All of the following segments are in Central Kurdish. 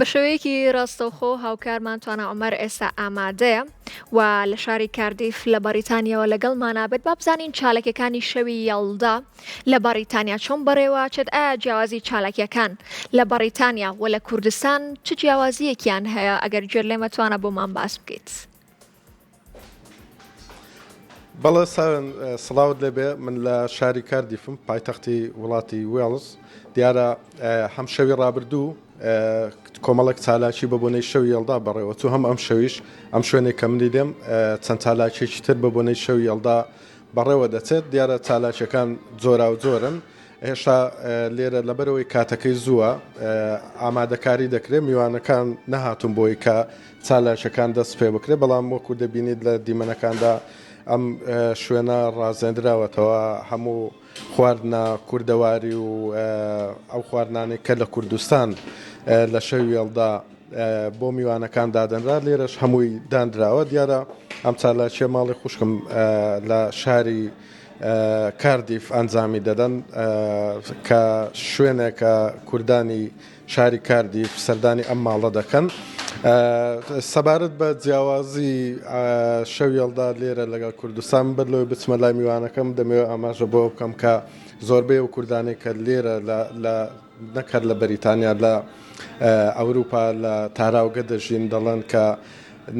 بە شێوەیەکی ڕاستەوخۆ هاوکارمان توانا عومەر ئێستا ئامادەیە و لە شاری کاردیف لە بەڕیتانیاوە لەگەڵمانا بێت با بزانین چالاکیەکانی شەوی یەڵدا لە بەڕیتانیا چۆن بەڕێوەچێت ئایا جیاوازی چالاکیەکان لە بەڕیتانیا و لە کوردستان چ جیاوازیەکیان هەیە ئەگەر گوێت لێمە توانا بۆمان باس بکەیت. بەڵێ ساوێن سڵاوت لێبێ من لە شاری کاردیفم پایتەختی وڵاتی وێڵز دیارە هەم شەوی ڕابردوو کۆمەڵێک چالاکی بە بۆنەی شەوی یەڵدا بەڕێوەچوو هەم ئەم شەویش ئەم شوێنێک کە منی لێم چەند چالاکیێکی تر بە بۆنەی شەوی یەڵدا بەڕێوە دەچێت دیارە چالاکیەکان جۆرا و جۆرن هێشتا لێرە لەبەرەوەی کاتەکەی زووە ئامادەکاری دەکرێت میوانەکان نەهاتون بۆی کە چالاکیەکان دەست پێ بکرێت، بەڵام وەکو دەبینیت لە دیمەنەکاندا ئەم شوێنە ڕازێندراوەتەوە هەموو خواردنە کوردەواری و ئەو خواردنانەی کە لە کوردستان لە شەوی یەڵدا بۆ میوانەکان دادەنرا لێرەش هەمووی دانراوە دیارە ئەم چالاکیە ماڵی خوشکم لە شاری کاردیف ئەنجامی دەدەن کە شوێنێکە کوردانی شاری کاردیف سەردانی ئەم ماڵە دەکەن. سەبارەت بە جیاوازی شەوی یەڵدا لێرە لەگەڵ کوردستان بەر لەوەی بچمە لای میوانەکەم دەمەوێت ئاماژە بەوە بکەم کە زۆربەی ئەو کوردانەی کە لێرە لە نەک هەر لە بەریتانیا لە ئەوروپا لە تاراوگە دەژین دەڵێن کە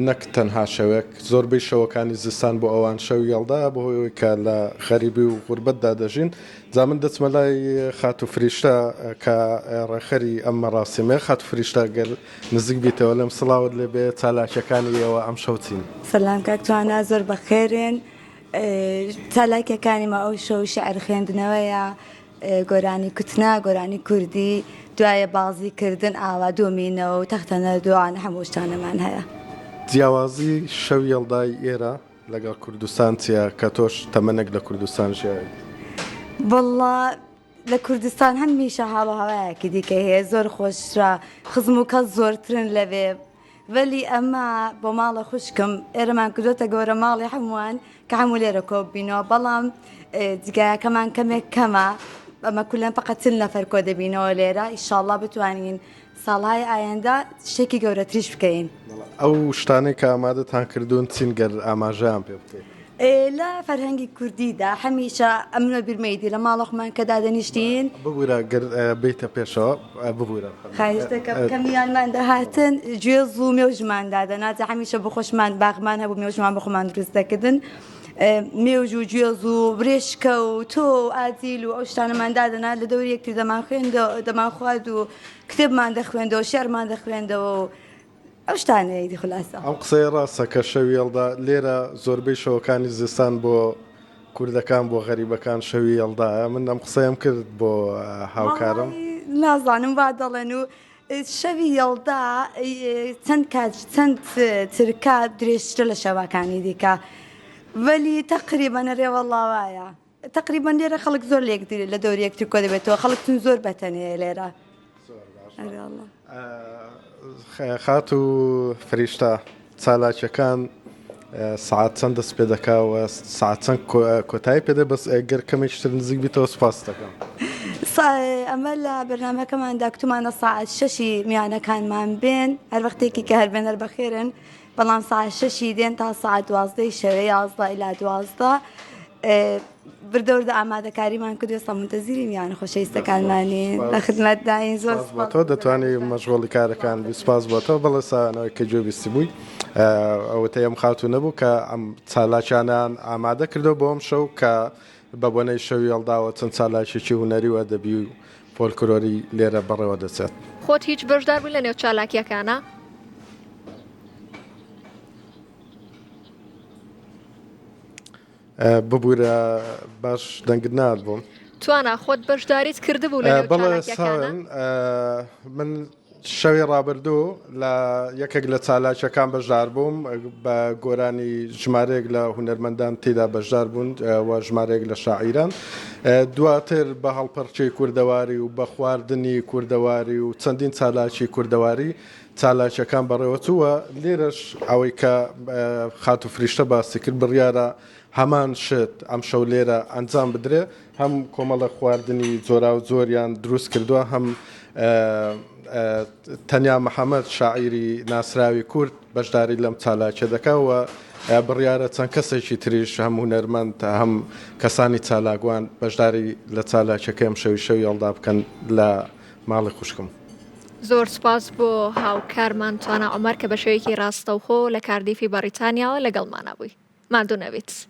نەک تەنها شەوێک، زۆربەی شەوەکانی زستان بۆ ئەوان شەوی یەڵدایە بەهۆی ئەوەی کە لە غەریبی و غوربەتدا دەژین. جا من دەچمە لای خاتوو فریشتە کە ڕێکخەری ئەم مەراسیمەیە. خاتوو فریشتە گەر نزیک بیتەوە لێم سڵاوت لێ بێ، چالاکیەکانی ئێوە ئەمشەو چین؟ سەلام کاک توانا زۆر بەخێرێن. چالاکیەکانی مە ئەو شەو شیعر خوێندنەوەیە، گۆرانی کوتنا، گۆرانی کوردی، دوایە بازی کردن ئاوا دۆمینە و تەختە نەردوان هەموو شتانەمان هەیە. جیاوازی شەوی یەڵدای ئێرە لەگەڵ کوردستان چیە کە تۆش تەمەنێک لە کوردستان ژیاویت؟ وەڵا لە کوردستان هەمیشە حاڵ و هەوایەکی دیکە هەیە زۆر خۆشترە خزم و کەس زۆرترن لەوێ وەلی ئەمە بۆ ماڵە خوشکم ئێرەمان کردۆتە گەورە ماڵی هەمووان کە هەموو لێرە کۆببینەوە بەڵام جگایەکەمان کەمێک کەمە ئەمە کولەن فقط چل نەفەر کۆ دەبینەوە لێرە ئیشاڵڵا بتوانین ساڵهای ئایندە شتێکی گەورەتریش بکەین. ئەو شتانەی کە ئامادەتان کردوون چین گەر ئاماژەیان پێ بکەیت؟ لە فەرهەنگی کوردیدا هەمیشە ئەمنۆ بیرمەیدی لە ماڵە خۆمان کە دادەنیشتین. ببورە گەر بێیتە پێشەوە ببورە. خواهش دەکەم کە میوانمان دەهاتن گوێز و مێوژمان دادەنا جا هەمیشە بۆ خۆشمان باغمان هەبوو مێوژمان بۆ خۆمان دروست دەکردن مێوژ و گوێز و برێشکە و تۆ و ئاجیل و ئەو شتانەمان دادەنا لە دەوری یەکتر دەمان خوێندەوە دەمان خوارد و کتێبمان دەخوێندەوە شعرمان دەخوێندەوە و ئەو شتانەیە ئیدی خولاسە. ئەم قسەیە ڕاستە کە شەوی یەڵدا لێرە زۆربەی شەوەکانی زستان بۆ کوردەکان بۆ غەریبەکان شەوی یەڵدایە من ئەم قسەیەم کرد بۆ هاوکارم. وەڵایی نازانم وا دەڵێن و شەوی یەڵدا چەند کات چەند چرکە درێژترە لە شەوەکانی دیکە وەلی تەقریبەن ئەرێ وەڵا وایە تەقریبەن لێرە خەڵک زۆر لە یەکتری لە دەوری یەکتر کۆ دەبێتەوە خەڵک چون زۆر بەتەنێیە لێرە. زۆر باشە. ئەرێ وەڵا. خاتوو فریشتە چالاکیەکان سەعات چەند دەست پێ دەکا و سەعات چەند کۆتایی پێ دێ بەس گەر کەمێکی تر نزیک بیتەوە سوپاست دەکەم. ئەمە لە بەرنامەکەماندا کوتمانە سەعات شەشی میانەکانمان بێن هەر وەختێکی کە هەر بێن هەر بەخێرن بەڵام سەعات شەشی دێن تا سەعات دوازدەی شەوێ 11 ئیلا 12 وردە وردە ئامادەکاریمان کردو ئێستا مونتەزیری میوانە خۆشەویستەکانمانین لە خدمەتداین زۆر سپاس بۆ تۆ دەتوانی مەشغوڵی کارەکان بی سپاس بۆ تۆ بەڵێ ساوێنەوەی کە گوێ بیستی بووی ئەوەتەی ئەم خاتوو نەبوو کە ئەم چالاکیانیان ئامادە کردەوە بۆ ئەم شەو کە بە بۆنەی شەوی یەڵداوە چەند چالاکیەکی هونەری و ئەدەبی و فۆلکلۆری لێرە بەڕێوە دەچێت. خۆت هیچ بەشدار بووی لە نێو چالاکیەکانا؟ ببورە باش دەنگت نات بۆم. توانا خۆت بەشداریت کردبوو لە نێو بەڵێ چالاکیەکانا؟ ساوێن من شەوی ڕابردوو لە یەکێک لە چالاکیەکان بەشدار بووم بە گۆرانی ژمارەیەک لە هونەرمەندان تێدا بەشدار بوون و ژمارەیەک لە شاعیران دواتر بە هەڵپەڕکێی کوردەواری و بە خواردنی کوردەواری و چەندین چالاکی کوردەواری چالاکیەکان بەڕێوەچوو و لێرەش ئەوەی کە خاتوو فریشتە باسی کرد بڕیارە هەمان شت ئەمشەو لێرە ئەنجام بدرێ هەم کۆمەڵە خواردنی جۆراوجۆریان دروست کردووە هەم. تەنیا محەمەد شاعیری ناسراوی کورد بەشداری لەم چالاکیە دەکا و بڕیارە چەند کەسێکی تریش هەم هونەرمەند هەم کەسانی چالاکوان بەشداری لە چالاکیەکەی ئەمشەوی شەوی یەڵدا بکەن لە ماڵی خوشکم. زۆر سوپاس بۆ هاوکارمان توانا عومەر کە بە شێوەیەکی ڕاستەوخۆ لە کاردیفی بەڕیتانیاوە لەگەڵمانا بووی. ماندوو نەبیت.